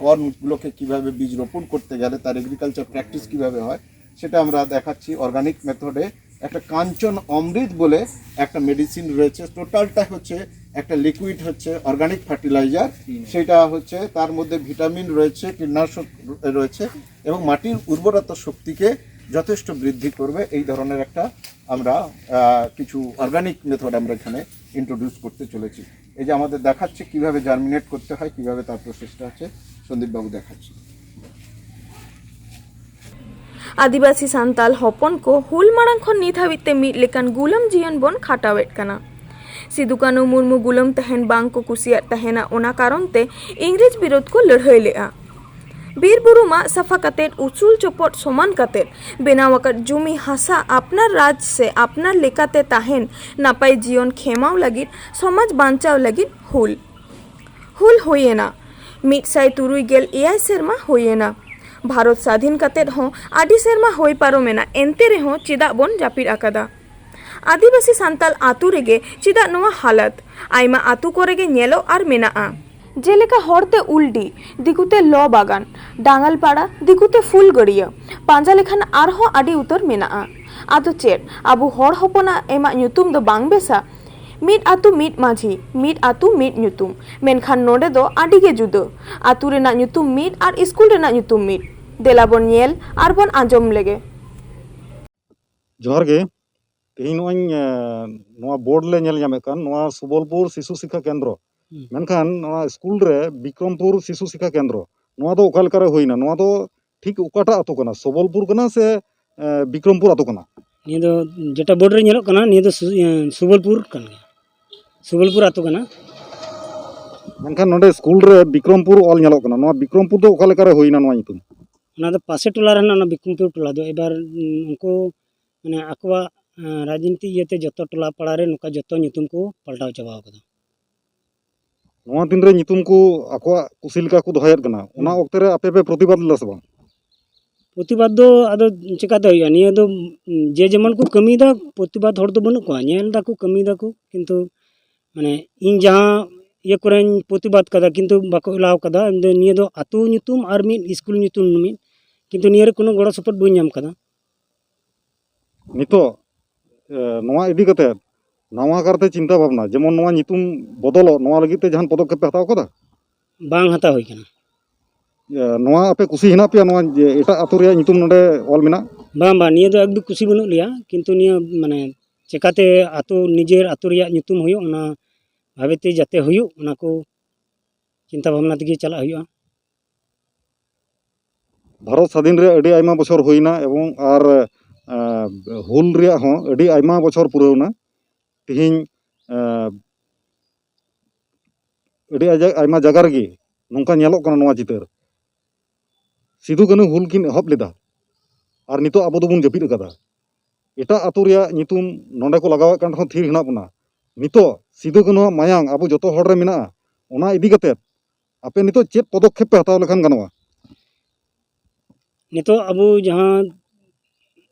কর্নগুলোকে কিভাবে বীজ রোপণ করতে গেলে তার এগ্রিকালচার প্র্যাকটিস কিভাবে হয়, সেটা আমরা দেখাচ্ছি অর্গানিক মেথডে। একটা কাঞ্চন অমৃত বলে একটা মেডিসিন রয়েছে, টোটালটা হচ্ছে একটা লিকুইড হচ্ছে অর্গানিক ফার্টিলাইজার। সেটা হচ্ছে, তার মধ্যে ভিটামিন রয়েছে, কীটনাশক রয়েছে এবং মাটির উর্বরতা শক্তিকে যথেষ্ট বৃদ্ধি করবে। এই ধরনের একটা আমরা আহ, কিছু অর্গানিক মেথড আমরা এখানে ইন্ট্রোডিউস করতে চলেছি। এই যে আমাদের দেখাচ্ছে কিভাবে জার্মিনেট করতে হয়, কিভাবে তার প্রসেসটা আছে, সন্দীপবাবু দেখাচ্ছে। ᱟᱹᱫᱤᱵᱟᱹᱥᱤ ᱥᱟᱱᱛᱟᱞ ᱦᱚᱯᱚᱱ ᱠᱚ ᱦᱩᱞ ᱢᱟᱲᱟᱝ ᱠᱷᱚᱱ ᱱᱤᱛ ᱦᱟᱹᱵᱤᱡ ᱛᱮ ᱢᱤᱫ ᱞᱮᱠᱟᱱ ᱜᱩᱞᱟᱹᱢ ᱡᱤᱭᱚᱱ ᱵᱚᱱ ᱠᱷᱟᱴᱟᱣᱮᱫ ᱠᱟᱱᱟ᱾ ᱥᱤᱫᱩ ᱠᱟᱹᱱᱩ ᱢᱩᱨᱢᱩ ᱜᱩᱞᱟᱹᱢ ᱛᱟᱦᱮᱱ ᱵᱟᱝ ᱠᱚ ᱠᱩᱥᱤᱭᱟᱜ ᱛᱟᱦᱮᱱᱟ, ᱚᱱᱟ ᱠᱟᱨᱚᱱ ᱛᱮ ᱤᱝᱨᱮᱡᱽ ᱵᱤᱨᱳᱫᱷ ᱠᱚ ᱞᱟᱹᱲᱦᱟᱹᱭ ᱞᱮᱫᱼᱟ᱾ ᱵᱤᱨ ᱵᱩᱨᱩ ᱢᱟᱜ ᱥᱟᱯᱷᱟ ᱠᱟᱛᱮᱫ, ᱩᱥᱩᱞ ᱪᱚᱯᱚᱫ ᱥᱚᱢᱟᱱ ᱠᱟᱛᱮᱫ, ᱵᱮᱱᱟᱣ ᱟᱠᱟᱫ ᱡᱩᱢᱤ ᱦᱟᱥᱟ ᱟᱯᱱᱟᱨ ᱨᱟᱡᱽ ᱥᱮ ᱟᱯᱱᱟᱨ ᱞᱮᱠᱟᱛᱮ ᱛᱟᱦᱮᱱ, ᱱᱟᱯᱟᱭ ᱡᱤᱭᱚᱱ ᱠᱷᱮᱢᱟᱣ ᱞᱟᱹᱜᱤᱫ, ᱥᱚᱢᱟᱡᱽ ᱵᱟᱧᱪᱟᱣ ᱞᱟᱹᱜᱤᱫ ᱦᱩᱞ᱾ ᱦᱩᱞ ᱦᱩᱭ ᱮᱱᱟ᱾ ᱢᱤᱫ ᱥᱟᱭ ᱛᱩᱨᱩᱭ ᱜᱮᱞ ᱮᱭᱟᱭ ᱥᱮᱨᱢᱟ ᱦᱩᱭ ᱮᱱᱟ᱾ ᱵᱷᱟᱨᱚᱛ ᱥᱟᱫᱷᱤᱱ ᱠᱟᱛᱮᱫ ᱦᱚᱸ ᱟᱹᱰᱤ ᱥᱮᱨᱢᱟ ᱦᱩᱭ ᱯᱟᱨᱚᱢ ᱮᱱᱟ, ᱮᱱᱛᱮ ᱨᱮᱦᱚᱸ ᱪᱮᱫᱟᱜ ᱵᱚᱱ ᱡᱟᱹᱯᱤᱫ ᱟᱠᱟᱫᱟ? ᱟᱹᱫᱤᱵᱟᱹᱥᱤ ᱥᱟᱱᱛᱟᱞ ᱟᱛᱳ ᱨᱮᱜᱮ ᱪᱮᱫᱟᱜ ᱱᱚᱣᱟ ᱦᱟᱞᱚᱛ? ᱟᱭᱢᱟ ᱟᱛᱳ ᱠᱚᱨᱮ ᱜᱮ ᱧᱮᱞᱚᱜ ᱟᱨ ᱢᱮᱱᱟᱜᱼᱟ᱾ ᱡᱮᱞᱮᱠᱟ ᱦᱚᱲᱛᱮ ᱩᱞᱰᱤ, ᱫᱤᱠᱩᱛᱮ ᱞᱚ ᱵᱟᱜᱟᱱ, ᱰᱟᱝᱜᱟᱞᱯᱟᱲᱟ, ᱫᱤᱠᱩᱛᱮ ᱯᱷᱩᱞ ᱜᱟᱹᱰᱭᱟᱹ, ᱯᱟᱸᱡᱟ ᱞᱮᱠᱷᱟᱱ ᱟᱨᱦᱚᱸ ᱟᱹᱰᱤ ᱩᱛᱟᱹᱨ ᱢᱮᱱᱟᱜᱼᱟ᱾ ᱟᱫᱚ ᱪᱮᱫ, ᱟᱵᱚ ᱦᱚᱲ ᱦᱚᱯᱚᱱᱟᱜ ᱮᱢᱟᱜ ᱧᱩᱛᱩᱢ ᱫᱚ ᱵᱟᱝ ᱵᱮᱥᱟ? ᱢᱤᱫ ᱟᱹᱛᱩ ᱢᱤᱫ ᱢᱟᱹᱡᱷᱤ, ᱢᱤᱫ ᱟᱹᱛᱩ ᱢᱤᱫ ᱧᱩᱛᱩᱢ, ᱢᱮᱱᱠᱷᱟᱱ ᱱᱚᱰᱮ ᱫᱚ ᱟᱹᱰᱤ ᱜᱮ ᱡᱩᱫᱟᱹ᱾ ᱟᱹᱛᱩ ᱨᱮᱱᱟᱜ ᱧᱩᱛᱩᱢ ᱢᱤᱫ ᱟᱨ ᱤᱥᱠᱩᱞ ᱨᱮᱱᱟᱜ ᱧᱩᱛᱩᱢ ᱢᱤᱫ᱾ ᱫᱮᱞᱟ ᱵᱚᱱ ᱧᱮᱞ ᱟᱨ ᱵᱚᱱ ᱟᱸᱡᱚᱢ ᱞᱮᱜᱮ᱾ ᱡᱚᱦᱟᱨ ᱜᱮ᱾ ᱛᱮᱦᱮᱧ ᱱᱚᱜᱼᱚᱭ, ᱮ, ᱱᱚᱣᱟ ᱵᱳᱨᱰ ᱞᱮ ᱧᱮᱞ ᱧᱟᱢᱮᱫ ᱠᱟᱱ, ᱱᱚᱣᱟ ᱥᱩᱵᱚᱞᱯᱩᱨ ᱥᱤᱥᱩ ᱥᱤᱠᱠᱷᱟ ᱠᱮᱱᱫᱨᱚ᱾ ᱦᱩᱸ᱾ ᱢᱮᱱᱠᱷᱟᱱ ᱱᱚᱣᱟ ᱥᱠᱩᱞ ᱨᱮ ᱵᱤᱠᱨᱚᱢᱯᱩᱨ ᱥᱤᱥᱩ ᱥᱤᱠᱠᱷᱟ ᱠᱮᱱᱫᱨᱚ, ᱱᱚᱣᱟ ᱫᱚ ᱚᱠᱟ ᱞᱮᱠᱟᱨᱮ ᱦᱩᱭᱱᱟ? ᱱᱚᱣᱟ ᱫᱚ ᱴᱷᱤᱠ ᱚᱠᱟᱴᱟᱜ ᱟᱛᱳ ᱠᱟᱱᱟ? ᱥᱚᱵᱚᱞᱯᱩᱨ ᱠᱟᱱᱟ ᱥᱮ, ᱮ, ᱵᱤᱠᱨᱚᱢᱯᱩᱨ ᱟᱛᱳ ᱠᱟᱱᱟ? ᱱᱤᱭᱟᱹ ᱫᱚ ᱡᱮᱴᱟ ᱵᱳᱨᱰ ᱨᱮ ᱧᱮᱞᱚᱜ ᱠᱟᱱᱟ, ᱱᱤᱭᱟᱹ ᱫᱚ ᱥᱩ-, ᱤᱭᱟᱹ, ᱥᱩᱵᱚᱞᱯᱩᱨ ᱠᱟᱱ ᱜᱮᱭᱟ, ᱥᱩᱵᱚᱞᱯᱩᱨ ᱟᱛᱳ ᱠᱟᱱᱟ᱾ ᱢᱮᱱᱠᱷᱟᱱ ᱱᱚᱰᱮ ᱥᱠᱩᱞ ᱨᱮ ᱵᱤᱠᱨᱚᱢᱯᱩᱨ ᱚᱞ ᱧᱮᱞᱚᱜ ᱠᱟᱱᱟ, ᱱᱚᱣᱟ ᱵᱤᱠᱨᱚᱢᱯᱩᱨ ᱫᱚ ᱚᱠᱟ ᱞᱮᱠᱟᱨᱮ ᱦᱩᱭᱱᱟ ᱱᱚᱣᱟ ᱧᱩᱛᱩᱢ? ᱚᱱᱟ ᱫᱚ ᱯᱟᱥᱮ ᱴᱚᱞᱟ ᱨᱮ ᱦᱮᱱᱟᱜ ᱚᱱᱟ ᱵᱤᱠᱨᱚᱢᱯᱩᱨ ᱴᱚᱞᱟ ᱫᱚ᱾ ᱮᱵᱟᱨ, ᱩᱸ, ᱩᱱᱠᱩ ᱢᱟᱱᱮ ᱟᱠᱚᱣᱟᱜ, ᱮᱸ, ᱨᱟᱡᱽᱱᱤᱛᱤ ᱤᱭᱟᱹᱛᱮ ᱡᱚᱛᱚ ᱴᱚᱞᱟ ᱯᱟᱲᱟ ᱨᱮ ᱱᱚᱝᱠᱟ ᱡᱚᱛᱚ ᱧᱩᱛᱩᱢ ᱠᱚ ᱯᱟᱞᱴᱟᱣ ᱪᱟᱵᱟ ᱟᱠᱟᱫᱟ᱾ ᱱᱚᱣᱟ ᱫᱤᱱ ᱨᱮ ᱧᱩᱛᱩᱢ ᱠᱚ ᱟᱠᱚᱣᱟᱜ ᱠᱩᱥᱤ ᱞᱮᱠᱟ ᱠᱚ ᱫᱚᱦᱚᱭᱮᱫ ᱠᱟᱱᱟ, ᱚᱱᱟ ᱦᱩᱸ᱾ ᱚᱠᱛᱮ ᱨᱮ ᱟᱯᱮ ᱯᱮ ᱯᱨᱚᱛᱤᱵᱟᱫ ᱞᱮᱫᱟ ᱥᱮ ᱵᱟᱝ? ᱯᱨᱚᱛᱤᱵᱟᱫ ᱫᱚ ᱟᱫᱚ ᱪᱮᱠᱟᱛᱮ ᱦᱩᱭᱩᱜᱼᱟ? ᱱᱤᱭᱟᱹ ᱫᱚ, ᱩᱸ, ᱡᱮ ᱡᱮᱢᱚᱱ ᱠᱚ ᱠᱟᱹᱢᱤᱭᱮᱫᱟ, ᱯᱨᱚᱛᱤᱵᱟᱫ ᱦᱚᱲ ᱫᱚ ᱵᱟᱹᱱᱩᱜ ᱠᱚᱣᱟ, ᱧᱮᱞ ᱫᱟᱠᱚ, ᱠᱟᱹᱢᱤᱭ ᱫᱟᱠᱚ, ᱠᱤᱱᱛᱩ ᱢᱟᱱᱮ ᱤᱧ ᱡᱟᱦᱟᱸ ᱤᱭᱟᱹ ᱠᱚᱨᱮᱧ ᱯᱨᱚᱛᱤᱵᱟᱫ ᱠᱟᱫᱟ, ᱠᱤᱱᱛᱩ ᱵᱟᱠᱚ ᱮᱞᱟᱣ ᱠᱟᱫᱟ᱾ ᱤᱧ ᱫᱚ ᱱᱤᱭᱟᱹ ᱫᱚ ᱟᱹᱛᱩ ᱧᱩᱛᱩᱢ ᱟᱨ ᱢᱤᱫ ᱤᱥᱠᱩᱞ ᱧᱩᱛᱩᱢ ᱢᱤᱫ, ᱠᱤᱱᱛᱩ ᱱᱤᱭᱟᱹ ᱨᱮ ᱠᱳᱱᱳ ᱜᱚᱲᱚ ᱥᱚᱯᱚᱦᱚᱫ ᱵᱟᱹᱧ ᱧᱟᱢ ᱠᱟᱫᱟ᱾ ᱱᱤᱛᱚᱜ, ᱮ, ᱱᱚᱣᱟ ᱤᱫᱤ ᱠᱟᱛᱮ ᱱᱟᱣᱟ ᱠᱟᱨᱛᱮ ᱪᱤᱱᱛᱟ ᱵᱷᱟᱵᱽᱱᱟ, ᱡᱮᱢᱚᱱ ᱱᱚᱣᱟ ᱧᱩᱛᱩᱢ ᱵᱚᱫᱚᱞᱚᱜ, ᱱᱚᱣᱟ ᱞᱟᱹᱜᱤᱫ ᱛᱮ ᱡᱟᱦᱟᱱ ᱯᱚᱫᱚᱠᱷᱮᱯ ᱯᱮ ᱦᱟᱛᱟᱣ ᱠᱟᱫᱟ? ᱵᱟᱝ ᱦᱟᱛᱟᱣ ᱦᱩᱭ ᱠᱟᱱᱟ᱾ ᱮ, ᱱᱚᱣᱟ ᱟᱯᱮ ᱠᱩᱥᱤ ᱦᱮᱱᱟᱜ ᱯᱮᱭᱟ, ᱱᱚᱣᱟ ᱡᱮ ᱮᱴᱟᱜ ᱟᱹᱛᱩ ᱨᱮᱭᱟᱜ ᱧᱩᱛᱩᱢ ᱱᱚᱰᱮ ᱚᱞ ᱢᱮᱱᱟᱜ? ᱵᱟᱝ, ᱵᱟᱝ, ᱱᱤᱭᱟᱹ ᱫᱚ ᱮᱠᱫᱚᱢ ᱠᱩᱥᱤ ᱵᱟᱹᱱᱩᱜ ᱞᱮᱭᱟ, ᱠᱤᱱᱛᱩ ᱱᱤᱭᱟᱹ ᱢᱟᱱᱮ ᱪᱮᱠᱟᱛᱮ ᱟᱹᱛᱩ, ᱱᱤᱡᱮᱨ ᱟᱹᱛᱩ ᱨᱮᱭᱟᱜ ᱧᱩᱛᱩᱢ ᱦᱩᱭᱩᱜ, ᱚᱱᱟ ᱵᱷᱟᱵᱮ ᱛᱮ ᱡᱟᱛᱮ ᱦᱩᱭᱩᱜ, ᱚᱱᱟ ᱠᱚ ᱪᱤᱱᱛᱟ ᱵᱷᱟᱵᱽᱱᱟ ᱛᱮᱜᱮ ᱪᱟᱞᱟᱜ ᱦᱩᱭᱩᱜᱼᱟ᱾ ᱵᱷᱟᱨᱚᱛ ᱥᱟᱫᱷᱤᱱ ᱨᱮ ᱟᱹᱰᱤ ᱟᱭᱢᱟ ᱵᱚᱪᱷᱚᱨ ᱦᱩᱭᱱᱟ ᱮᱵᱚᱝ ᱟᱨ, ᱮ, ᱦᱩᱞ ᱨᱮᱭᱟᱜ ᱦᱚᱸ ᱟᱹᱰᱤ ᱟᱭᱢᱟ ᱵᱚᱪᱷᱚᱨ ᱯᱩᱨᱟᱹᱣᱱᱟ᱾ ᱛᱤᱦᱤᱧ, ᱮ, ᱟᱹᱰᱤ ᱟᱡᱟ-, ᱟᱭᱢᱟ ᱡᱟᱭᱜᱟ ᱨᱮᱜᱮ ᱱᱚᱝᱠᱟ ᱧᱮᱞᱚᱜ ᱠᱟᱱᱟ ᱱᱚᱣᱟ ᱪᱤᱛᱟᱹᱨ᱾ ᱥᱤᱫᱩ ᱠᱟᱹᱱᱦᱩ ᱦᱩᱞ ᱠᱤᱱ ᱮᱦᱚᱵ ᱞᱮᱫᱟ ᱟᱨ ᱱᱤᱛᱚᱜ ᱟᱵᱚ ᱫᱚᱵᱚᱱ ᱡᱟᱹᱯᱤᱫ ᱟᱠᱟᱫᱟ᱾ ᱮᱴᱟᱜ ᱟᱹᱛᱩ ᱨᱮᱭᱟᱜ ᱧᱩᱛᱩᱢ ᱱᱚᱰᱮ ᱠᱚ ᱞᱟᱜᱟᱣᱮᱫ ᱠᱟᱱ ᱨᱮᱦᱚᱸ ᱛᱷᱤᱨ ᱦᱮᱱᱟᱜ ᱵᱚᱱᱟ᱾ ᱱᱤᱛᱚᱜ ᱥᱤᱫᱩ ᱠᱟᱹᱱᱦᱩᱣᱟᱜ ᱢᱟᱭᱟᱝ ᱟᱵᱚ ᱡᱚᱛᱚ ᱦᱚᱲ ᱨᱮ ᱢᱮᱱᱟᱜᱼᱟ᱾ ᱚᱱᱟ ᱤᱫᱤ ᱠᱟᱛᱮᱫ ᱟᱯᱮ ᱱᱤᱛᱚᱜ ᱪᱮᱫ ᱯᱚᱫᱚᱠᱷᱮᱯ ᱯᱮ ᱦᱟᱛᱟᱣ ᱞᱮᱠᱷᱟᱱ ᱜᱟᱱᱚᱜᱼᱟ? ᱱᱤᱛᱚᱜ ᱟᱵᱚ ᱡᱟᱦᱟᱸ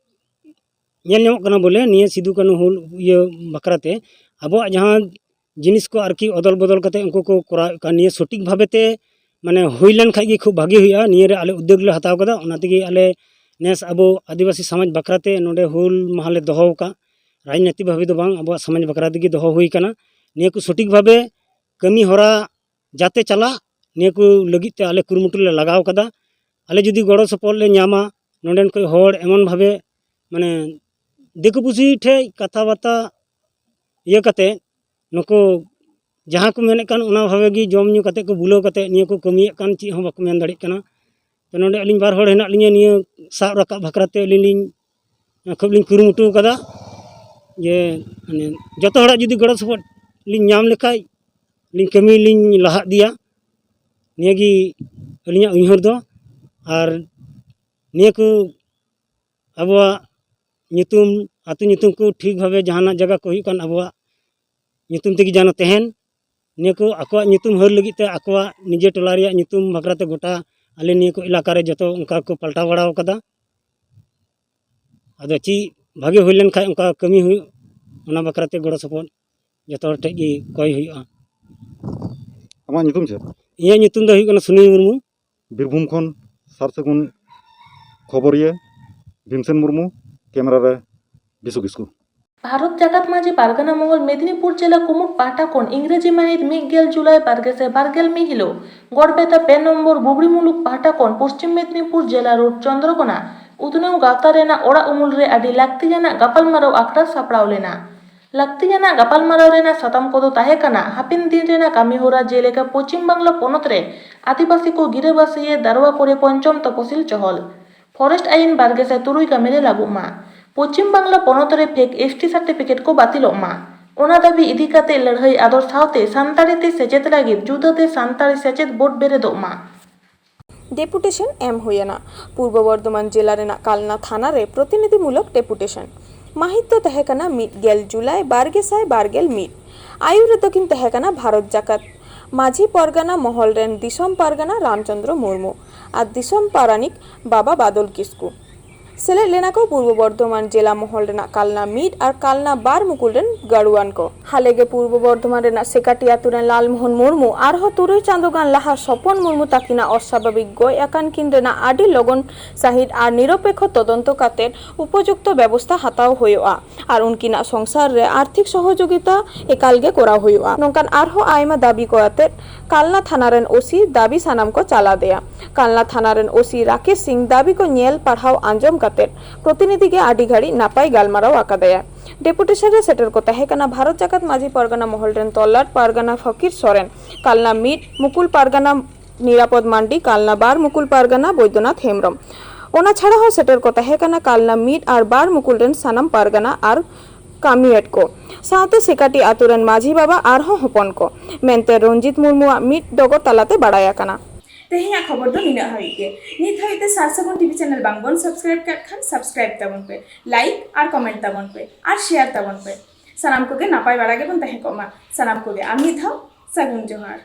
ᱧᱮᱞ ᱧᱟᱢᱚᱜ ᱠᱟᱱᱟ ᱵᱚᱞᱮ ᱱᱤᱭᱟᱹ ᱥᱤᱫᱩ ᱠᱟᱹᱱᱦᱩ ᱦᱩᱞ ᱤᱭᱟᱹ ᱵᱟᱠᱷᱨᱟ ᱛᱮ ᱟᱵᱚᱣᱟᱜ ᱡᱟᱦᱟᱸ ᱡᱤᱱᱤᱥ ᱠᱚ ᱟᱨᱠᱤ ᱚᱫᱚᱞ ᱵᱚᱫᱚᱞ ᱠᱟᱛᱮ ᱩᱱᱠᱩ ᱠᱚ ᱠᱚᱨᱟᱣᱮᱫ ᱠᱟᱱ, ᱱᱤᱭᱟᱹ ᱥᱚᱴᱷᱤᱠ ᱵᱷᱟᱵᱮ ᱛᱮ ᱢᱟᱱᱮ ᱦᱩᱭ ᱞᱮᱱ ᱠᱷᱟᱡ ᱜᱮ ᱠᱷᱩᱵ ᱵᱷᱟᱜᱮ ᱦᱩᱭᱩᱜᱼᱟ᱾ ᱱᱤᱭᱟᱹ ᱨᱮ ᱟᱞᱮ ᱩᱫᱽᱫᱳᱜᱽ ᱞᱮ ᱦᱟᱛᱟᱣ ᱠᱟᱫᱟ, ᱚᱱᱟ ᱛᱮᱜᱮ ᱟᱞᱮ ᱱᱮᱥ ᱟᱵᱚ ᱟᱹᱫᱤᱵᱟᱹᱥᱤ ᱥᱚᱢᱟᱡᱽ ᱵᱟᱠᱷᱨᱟ ᱛᱮ ᱱᱚᱰᱮ ᱦᱩᱞ ᱢᱟᱦᱟ ᱞᱮ ᱫᱚᱦᱚ ᱟᱠᱟᱫ᱾ ᱨᱟᱡᱽᱱᱤᱛᱤ ᱵᱷᱟᱵᱮ ᱫᱚ ᱵᱟᱝ, ᱟᱵᱚᱣᱟᱜ ᱥᱚᱢᱟᱡᱽ ᱵᱟᱠᱷᱨᱟ ᱛᱮᱜᱮ ᱫᱚᱦᱚ ᱦᱩᱭ ᱠᱟᱱᱟ᱾ ᱱᱤᱭᱟᱹ ᱠᱚ ᱥᱚᱴᱷᱤᱠ ᱵᱷᱟᱵᱮ ᱠᱟᱹᱢᱤ ᱦᱚᱨᱟ ᱡᱟᱛᱮ ᱪᱟᱞᱟᱜ, ᱱᱤᱭᱟᱹ ᱠᱚ ᱞᱟᱹᱜᱤᱫ ᱛᱮ ᱟᱞᱮ ᱠᱩᱨᱩᱢᱩᱴᱩ ᱞᱮ ᱞᱟᱜᱟᱣ ᱠᱟᱫᱟ᱾ ᱟᱞᱮ ᱡᱩᱫᱤ ᱜᱚᱲᱚ ᱥᱚᱯᱚᱦᱚᱫ ᱞᱮ ᱧᱟᱢᱟ ᱱᱚᱸᱰᱮᱱ ᱠᱚ ᱦᱚᱲ ᱮᱢᱚᱱ ᱵᱷᱟᱵᱮ, ᱢᱟᱱᱮ, ᱫᱤᱠᱩ ᱯᱩᱥᱤ ᱴᱷᱮᱡ ᱠᱟᱛᱷᱟ ᱵᱟᱨᱛᱟ ᱤᱭᱟᱹ ᱠᱟᱛᱮ, ᱱᱩᱠᱩ ᱡᱟᱦᱟᱸ ᱠᱚ ᱢᱮᱱᱮᱫ ᱠᱟᱱ ᱚᱱᱟ ᱵᱷᱟᱵᱮ ᱜᱮ ᱡᱚᱢ ᱧᱩ ᱠᱟᱛᱮ ᱠᱚ ᱵᱩᱞᱟᱹᱣ ᱠᱟᱛᱮ ᱱᱤᱭᱟᱹ ᱠᱚ ᱠᱟᱹᱢᱤᱭᱮᱫ ᱠᱟᱱ, ᱪᱮᱫ ᱦᱚᱸ ᱵᱟᱠᱚ ᱢᱮᱱ ᱫᱟᱲᱮᱭᱟᱜ ᱠᱟᱱᱟ᱾ ᱛᱚ ᱱᱚᱰᱮ ᱟᱹᱞᱤᱧ ᱵᱟᱨ ᱦᱚᱲ ᱦᱮᱱᱟᱜ ᱞᱤᱧᱟᱹ ᱱᱤᱭᱟᱹ ᱥᱟᱵ ᱨᱟᱠᱟᱵ ᱵᱟᱠᱷᱨᱟ ᱛᱮ ᱟᱹᱞᱤᱧ ᱞᱤᱧ ᱠᱷᱩᱵ ᱞᱤᱧ ᱠᱩᱨᱩᱢᱩᱴᱩ ᱟᱠᱟᱫᱟ ᱡᱮ, ᱢᱟᱱᱮ, ᱡᱚᱛᱚ ᱦᱚᱲᱟᱜ ᱡᱩᱫᱤ ᱜᱚᱲᱚ ᱥᱚᱯᱚᱦᱚᱫ ᱞᱤᱧ ᱧᱟᱢ ᱞᱮᱠᱷᱟᱡ ᱟᱹᱞᱤᱧ ᱠᱟᱹᱢᱤ ᱞᱤᱧ ᱞᱟᱦᱟ ᱤᱫᱤᱭᱟ᱾ ᱱᱤᱭᱟᱹᱜᱮ ᱟᱹᱞᱤᱧᱟᱜ ᱩᱭᱦᱟᱹᱨ ᱫᱚ᱾ ᱟᱨ ᱱᱤᱭᱟᱹ ᱠᱚ ᱟᱵᱚᱣᱟᱜ ᱧᱩᱛᱩᱢ, ᱟᱹᱛᱩ ᱧᱩᱛᱩᱢ ᱠᱚ ᱴᱷᱤᱠ ᱵᱷᱟᱵᱮ ᱡᱟᱦᱟᱱᱟᱜ ᱡᱟᱭᱜᱟ ᱠᱚ ᱦᱩᱭᱩᱜ ᱠᱟᱱ ᱟᱵᱚᱣᱟᱜ ᱧᱩᱛᱩᱢ ᱛᱮᱜᱮ ᱡᱮᱱᱚ ᱛᱟᱦᱮᱱ᱾ ᱱᱤᱭᱟᱹ ᱠᱚ ᱟᱠᱚᱣᱟᱜ ᱧᱩᱛᱩᱢ ᱦᱟᱹᱨ ᱞᱟᱹᱜᱤᱫ ᱛᱮ ᱟᱠᱚᱣᱟᱜ ᱱᱤᱡᱮ ᱴᱚᱞᱟ ᱨᱮᱭᱟᱜ ᱧᱩᱛᱩᱢ ᱵᱟᱠᱷᱨᱟ ᱛᱮ ᱜᱚᱴᱟ ᱟᱞᱮ ᱱᱤᱭᱟᱹ ᱠᱚ ᱮᱞᱟᱠᱟ ᱨᱮ ᱡᱚᱛᱚ ᱚᱱᱠᱟ ᱠᱚ ᱯᱟᱞᱴᱟᱣ ᱵᱟᱲᱟᱣ ᱠᱟᱫᱟ᱾ ᱟᱫᱚ ᱪᱮᱫ ᱵᱷᱟᱜᱮ ᱦᱩᱭ ᱞᱮᱱ ᱠᱷᱟᱡ ᱚᱱᱠᱟ ᱠᱟᱹᱢᱤ ᱦᱩᱭᱩᱜ, ᱚᱱᱟ ᱵᱟᱠᱷᱨᱟ ᱛᱮ ᱜᱚᱲᱚ ᱥᱚᱯᱚᱦᱚᱫ ᱡᱚᱛᱚ ᱦᱚᱲ ᱴᱷᱮᱡ ᱜᱮ ᱠᱚᱭ ᱦᱩᱭᱩᱜᱼᱟ᱾ ᱟᱢᱟᱜ ᱧᱩᱛᱩᱢ ᱪᱮᱫ? ᱤᱧᱟᱹᱜ ᱧᱩᱛᱩᱢ ᱫᱚ ᱦᱩᱭᱩᱜ ᱠᱟᱱᱟ ᱥᱩᱱᱤᱞ ᱢᱩᱨᱢᱩ᱾ ᱵᱤᱨᱵᱷᱩᱢ ᱠᱷᱚᱱ ᱥᱟᱨ ᱥᱟᱹᱜᱩᱱ ᱠᱷᱚᱵᱚᱨᱤᱭᱟᱹ ᱵᱷᱤᱢᱥᱮᱱ ᱢᱩᱨᱢᱩ, ᱠᱮᱢᱮᱨᱟ ᱨᱮ ᱵᱤᱥᱩ ᱠᱤᱥᱠᱩ᱾ ᱵᱷᱟᱨᱚᱛ ᱡᱟᱠᱟᱛ ᱢᱟᱹᱡᱷᱤ ᱯᱟᱨᱜᱟᱱᱟ ᱢᱚᱦᱚᱞ ᱢᱮᱫᱽᱱᱤᱯᱩᱨ ᱡᱮᱞᱟ ᱠᱩᱢᱩᱴ ᱯᱟᱦᱴᱟ ᱠᱷᱚᱱ ᱤᱝᱨᱮᱡᱤ ᱢᱟᱹᱦᱤᱛ ᱢᱤᱫ ᱜᱮᱞ ᱡᱩᱞᱟᱭ ᱵᱟᱨ ᱜᱮᱥᱟᱭ ᱵᱟᱨ ᱜᱮᱞ ᱢᱤᱫ ᱦᱤᱞᱳᱜ ᱜᱚᱲᱵᱮᱛᱟ ᱯᱮ ᱱᱚᱢᱵᱚᱨ ᱵᱩᱵᱲᱤ ᱢᱩᱞᱩᱠ ᱯᱟᱦᱴᱟ ᱠᱷᱚᱱ ᱯᱚᱥᱪᱤᱢ ᱢᱮᱫᱽᱱᱤᱯᱩᱨ ᱡᱮᱞᱟ ᱨᱳᱰ ᱪᱚᱱᱫᱨᱚᱠᱳᱱᱟ ᱩᱛᱱᱟᱹᱣ ᱜᱟᱶᱛᱟ ᱨᱮᱱᱟᱜ ᱚᱲᱟᱜ ᱩᱢᱩᱞ ᱨᱮ ᱟᱹᱰᱤ ᱞᱟᱹᱠᱛᱤᱭᱟᱱᱟᱜ ᱜᱟᱯᱟᱞᱢᱟᱨᱟᱣ ᱟᱠᱷᱲᱟ ᱥᱟᱯᱲᱟᱣ ᱞᱮᱱᱟ᱾ ᱞᱟᱹᱠᱛᱤᱭᱟᱱᱟᱜ ᱜᱟᱯᱟᱞᱢᱟᱨᱟᱣ ᱨᱮᱱᱟᱜ ᱥᱟᱛᱟᱢ ᱠᱚᱫᱚ ᱛᱟᱦᱮᱸ ᱠᱟᱱᱟ ᱦᱟᱯᱮᱱ ᱫᱤᱱ ᱨᱮᱱᱟᱜ ᱠᱟᱹᱢᱤᱦᱚᱨᱟ, ᱡᱮᱞᱮᱠᱟ ᱯᱚᱪᱷᱤᱢ ᱵᱟᱝᱞᱟ ᱯᱚᱱᱚᱛ ᱨᱮ ᱟᱹᱫᱤᱵᱟᱹᱥᱤ ᱠᱚ ᱜᱤᱨᱟᱹᱵᱟᱹᱥᱤᱭᱮ ᱫᱟᱨᱣᱟ ᱠᱚᱨᱮ ᱯᱚᱧᱪᱚᱢ ᱛᱚᱯᱚᱥᱤᱞ ᱪᱚᱦᱚᱞ, ᱯᱷᱚᱨᱮᱥᱴ ᱟᱭᱤᱱ ᱵᱟᱨ ᱜᱮᱥᱟᱭ ᱛᱩᱨᱩᱭ ᱠᱟᱹᱢᱤ ᱨᱮ ᱞᱟᱹᱜᱩᱜ ᱢᱟ, ᱯᱚᱪᱷᱤᱢ ᱵᱟᱝᱞᱟ ᱯᱚᱱᱚᱛ ᱨᱮ ᱯᱷᱮᱠ ᱮᱥ ᱴᱤ ᱥᱟᱨᱴᱤᱯᱷᱤᱠᱮᱴ ᱠᱚ ᱵᱟᱹᱛᱤᱞᱚᱜ ᱢᱟ᱾ ᱚᱱᱟ ᱫᱟᱹᱵᱤ ᱤᱫᱤ ᱠᱟᱛᱮ ᱞᱟᱹᱲᱦᱟᱹᱭ ᱟᱫᱚᱨ ᱥᱟᱶᱛᱮ ᱥᱟᱱᱛᱟᱲᱤ ᱛᱮ ᱥᱮᱪᱮᱫ ᱞᱟᱹᱜᱤᱫ ᱡᱩᱫᱟᱹᱛᱮ ᱥᱟᱱᱛᱟᱲᱤ ᱥᱮᱪᱮᱫ ᱵᱳᱨᱰ ᱵᱮᱨᱮᱫᱚᱜ ᱢᱟ᱾ ᱰᱮᱯᱩᱴᱮᱥᱚᱱ ᱮᱢ ᱦᱩᱭᱮᱱᱟ ᱯᱩᱨᱵᱚ ᱵᱚᱨᱫᱷᱚᱢᱟᱱ ᱡᱮᱞᱟ ᱨᱮᱱᱟᱜ ᱠᱟᱞᱱᱟ ᱛᱷᱟᱱᱟ ᱨᱮ ᱯᱨᱚᱛᱤᱱᱤᱫᱷᱤᱢᱩᱞᱚᱠ ᱰᱮᱯᱩᱴᱮᱥᱚᱱ᱾ ᱢᱟᱹᱦᱤᱛ ᱫᱚ ᱛᱟᱦᱮᱸ ᱠᱟᱱᱟ ᱢᱤᱫ ᱜᱮᱞ ᱡᱩᱞᱟᱭ ᱵᱟᱨ ᱜᱮᱥᱟᱭ ᱵᱟᱨ ᱜᱮᱞ ᱢᱤᱫ᱾ ᱟᱹᱭᱩᱨ ᱨᱮᱫᱚ ᱠᱤᱱ ᱛᱟᱦᱮᱸ ᱠᱟᱱᱟ ᱵᱷᱟᱨᱚᱛ ᱡᱟᱠᱟᱛ ᱢᱟᱹᱡᱷᱤ ᱯᱚᱨᱜᱟᱱᱟ ᱢᱚᱦᱚᱞ ᱨᱮᱱ ᱫᱤᱥᱚᱢ ᱯᱟᱨᱜᱟᱱᱟ ᱨᱟᱢᱪᱚᱸᱫᱽᱨᱚ ᱢᱩᱨᱢᱩ ᱟᱨ ᱫᱤᱥᱚᱢ ᱯᱟᱨᱟᱱᱤᱠ ᱵᱟᱵᱟ ᱵᱟᱫᱚᱞ ᱠᱤᱥᱠᱩ᱾ ᱥᱮᱞᱮᱫ ᱞᱮᱱᱟ ᱠᱚ ᱯᱩᱨᱵᱚ ᱵᱚᱨᱫᱷᱚᱢᱟᱱ ᱡᱮᱞᱟ ᱢᱚᱦᱚᱞ ᱨᱮᱱᱟᱜ ᱠᱟᱞᱱᱟ ᱢᱤᱫ ᱟᱨ ᱠᱟᱞᱱᱟ ᱵᱟᱨ ᱢᱩᱠᱩᱞ ᱨᱮᱱ ᱜᱟᱹᱲᱩᱣᱟᱱ ᱠᱚ᱾ ᱦᱟᱞᱮᱜᱮ ᱯᱩᱨᱵᱚ ᱵᱚᱨᱫᱷᱚᱢᱟᱱ ᱨᱮᱱᱟᱜ ᱥᱮᱠᱟᱴᱤ ᱟᱛᱳ ᱨᱮᱱ ᱞᱟᱞᱢᱳᱦᱚᱱ ᱢᱩᱨᱢᱩ ᱟᱨᱦᱚᱸ ᱛᱩᱨᱩᱭ ᱪᱟᱸᱫᱳ ᱜᱟᱱ ᱞᱟᱦᱟ ᱥᱚᱯᱚᱱ ᱢᱩᱨᱢᱩ ᱛᱟᱹᱠᱤᱱᱟᱜ ᱚᱥᱟᱵᱷᱟᱵᱤᱠ ᱜᱚᱡ ᱟᱠᱟᱱ ᱠᱤᱱ ᱨᱮᱱᱟᱜ ᱟᱹᱰᱤ ᱞᱚᱜᱚᱱ ᱥᱟᱹᱦᱤᱡ ᱟᱨ ᱱᱤᱨᱚᱯᱮᱠᱷᱚ ᱛᱚᱫᱚᱱᱛᱚ ᱠᱟᱛᱮ ᱩᱯᱚᱡᱩᱠᱛᱚ ᱵᱮᱵᱚᱥᱛᱷᱟ ᱦᱟᱛᱟᱣ ᱦᱩᱭᱩᱜᱼᱟ ᱟᱨ ᱩᱱᱠᱤᱱᱟᱜ ᱥᱚᱝᱥᱟᱨ ᱨᱮ ᱟᱨᱛᱷᱤᱠ ᱥᱚᱦᱚᱡᱳᱜᱤᱛᱟ ᱮᱠᱟᱞ ᱜᱮ ᱠᱚᱨᱟᱣ ᱦᱩᱭᱩᱜᱼᱟ᱾ ᱱᱚᱝᱠᱟᱱ ᱟᱨᱦᱚᱸ ᱟᱭᱢᱟ ᱫᱟᱹᱵᱤ ᱠᱚ ᱟᱛᱮ ᱠᱟᱞᱱᱟ ᱛᱷᱟᱱᱟ ᱨᱮᱱ ᱳᱥᱤ ᱫᱟᱹᱵᱤ ᱥᱟᱱᱟᱢ ᱠᱚ ᱪᱟᱞ ᱟᱫᱮᱭᱟ᱾ ᱠᱟᱞᱱᱟ ᱛᱷᱟᱱᱟ ᱨᱮᱱ ᱳᱥᱤ ᱨᱟᱠᱮᱥ ᱥᱤᱝ ᱫᱟᱹᱵᱤ ᱠᱚ ᱧᱮᱞ ᱯᱟᱲᱦᱟᱣ ᱟᱸᱡᱚᱢ ᱠᱟᱛᱮ ᱯᱨᱚᱛᱤᱱᱤᱫᱷᱤ ᱜᱮ ᱟᱹᱰᱤ ᱜᱷᱟᱹᱲᱤᱡ ᱱᱟᱯᱟᱭ ᱜᱟᱞᱢᱟᱨᱟᱣ ᱟᱠᱟᱫᱟᱭᱟ᱾ ᱰᱮᱯᱩᱴᱮᱥᱚᱱ ᱨᱮ ᱥᱮᱴᱮᱨ ᱠᱚ ᱛᱟᱦᱮᱸ ᱠᱟᱱᱟ ᱵᱷᱟᱨᱚᱛ ᱡᱟᱠᱟᱛ ᱢᱟᱹᱡᱷᱤ ᱯᱟᱨᱜᱟᱱᱟ ᱢᱚᱦᱚᱞ ᱨᱮᱱ ᱛᱚᱞᱞᱟᱴ ᱯᱟᱨᱜᱟᱱᱟ ᱯᱷᱚᱠᱤᱨ ᱥᱚᱨᱮᱱ, ᱠᱟᱞᱱᱟ ᱢᱤᱫ ᱢᱩᱠᱩᱞ ᱯᱟᱨᱜᱟᱱᱟ ᱱᱤᱨᱟᱯᱚᱫ ᱢᱟᱱᱰᱤ, ᱠᱟᱞᱱᱟ ᱵᱟᱨ ᱢᱩᱠᱩᱞ ᱯᱟᱨᱜᱟᱱᱟ ᱵᱳᱭᱫᱚᱱᱟᱛᱷ ᱦᱮᱢᱵᱨᱚᱢ᱾ ᱚᱱᱟ ᱪᱷᱟᱲᱟ ᱦᱚᱸ ᱥᱮᱴᱮᱨ ᱠᱚ ᱛᱟᱦᱮᱸ ᱠᱟᱱᱟ ᱠᱟᱞᱱᱟ ᱢᱤᱫ ᱟᱨ ᱵᱟᱨ ᱢᱩᱠᱩᱞ ᱨᱮᱱ ᱥᱟᱱᱟᱢ ᱯᱟᱨᱜᱟᱱᱟ ᱟᱨ ᱠᱟᱹᱢᱤᱭᱟᱹᱫ ᱠᱚ ᱥᱟᱶᱛᱮ ᱥᱮᱠᱟᱴᱤ ᱟᱛᱳ ᱨᱮᱱ ᱢᱟᱹᱡᱷᱤ ᱵᱟᱵᱟ ᱟᱨᱦᱚᱸ ᱦᱚᱯᱚᱱ ᱠᱚ ᱢᱮᱱᱛᱮ ᱨᱚᱧᱡᱤᱛ ᱢᱩᱨᱢᱩᱣᱟᱜ ᱢᱤᱫ ᱰᱚᱜᱚᱨ ᱛᱟᱞᱟᱛᱮ ᱵᱟᱲᱟᱭ ᱟᱠᱟᱱᱟ᱾ ᱛᱮᱦᱮᱧᱟᱜ ᱠᱷᱚᱵᱚᱨ ᱫᱚ ᱱᱤᱱᱟᱹᱜ ᱦᱟᱹᱵᱤᱡ ᱜᱮ᱾ ᱱᱤᱛ ᱦᱟᱹᱵᱤᱡ ᱛᱮ ᱥᱟᱨ ᱥᱟᱹᱜᱩᱱ ᱴᱤᱵᱷᱤ ᱪᱮᱱᱮᱞ ᱵᱟᱝ ᱵᱚᱱ ᱥᱟᱵᱥᱠᱨᱟᱭᱤᱵ ᱠᱟᱜ ᱠᱷᱟᱱ ᱥᱟᱵᱥᱠᱨᱟᱭᱤᱵ ᱛᱟᱵᱚᱱ ᱯᱮ, ᱞᱟᱭᱤᱠ ᱟᱨ ᱠᱚᱢᱮᱱᱴ ᱛᱟᱵᱚᱱ ᱯᱮ ᱟᱨ ᱥᱮᱭᱟᱨ ᱛᱟᱵᱚᱱ ᱯᱮ᱾ ᱥᱟᱱᱟᱢ ᱠᱚᱜᱮ ᱱᱟᱯᱟᱭ ᱵᱟᱲᱟ ᱜᱮᱵᱚᱱ ᱛᱟᱦᱮᱸ ᱠᱚᱜ ᱢᱟ᱾ ᱥᱟᱱᱟᱢ ᱠᱚᱜᱮ ᱟᱨ ᱢᱤᱫ ᱫᱷᱟᱣ ᱥᱟᱹᱜᱩᱱ ᱡᱚᱦᱟᱨ᱾